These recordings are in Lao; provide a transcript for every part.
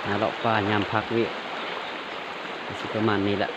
ຫາເລາະປ່າຍາມພັກວຽກ ກໍຊິປະມານນີ້ແຫຼະ.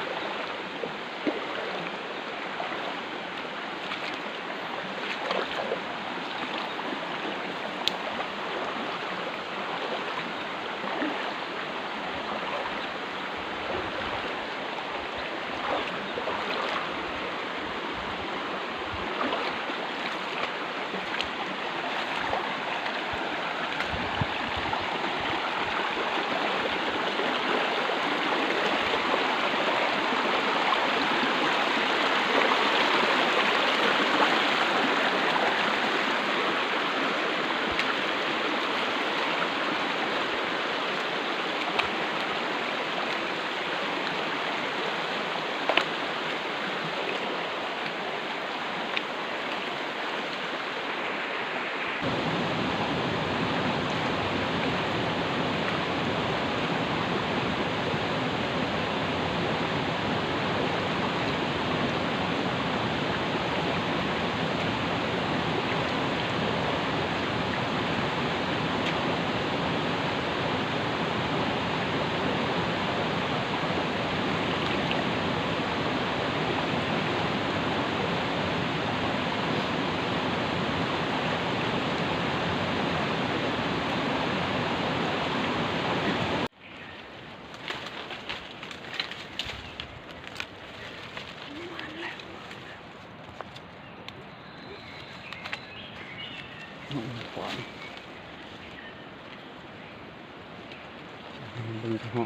ເບິ່ງເທາະ.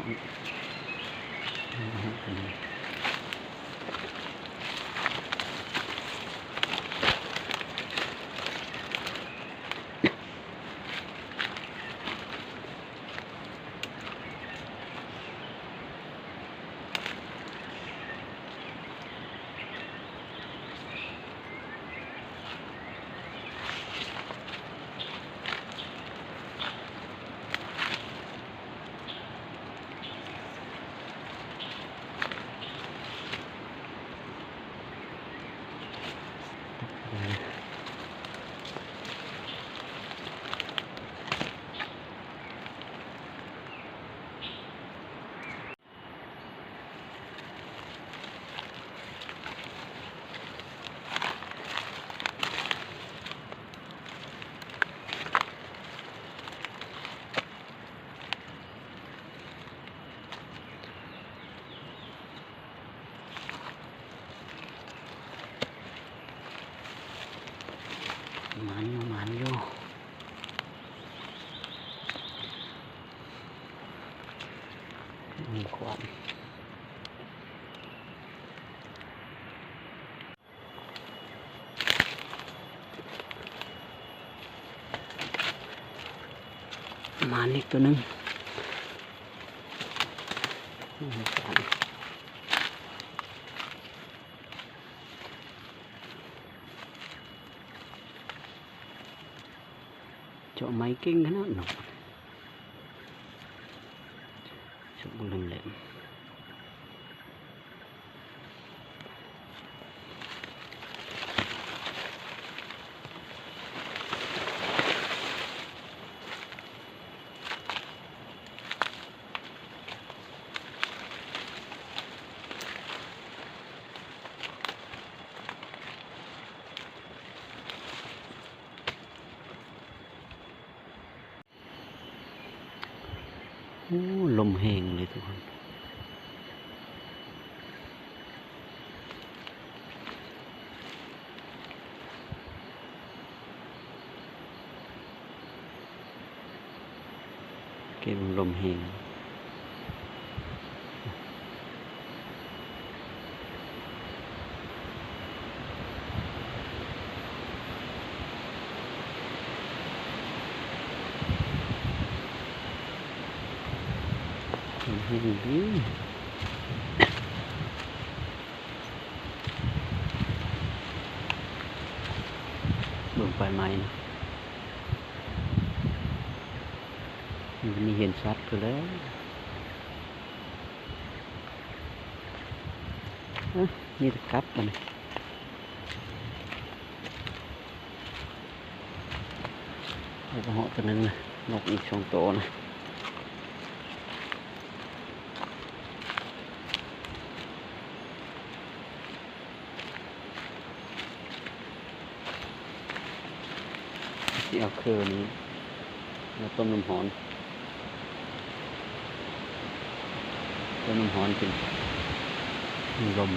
ໝານຢູ່ ໝານຢູ່. ມີຄວາມ ມາອີກຕົວໜຶ່ງ. ເຈາະໄມ້ເກັ່ງຂະໜາດເນາະ ສະບູແຫຼມໆ. ໂອ້ ລົມແຮງເລີຍທຸກຄົນ ເກັບລົມແຮງ. ເບິ່ງປາຍໄມ້ນະ ມັນມີເຫັນສັດຄືແລ້ວ. ອະ ມີແຕ່ກັບບັດນີ້ ໄປບໍ່ເຫາະຕົວໜຶ່ງນະ ນົກອີກສອງໂຕນະ. ຊິເອົາເຄີນີ້ມາຕົ້ມນ້ຳຮ້ອນ ຕົ້ມນ້ຳຮ້ອນກິນ ມີລົມ.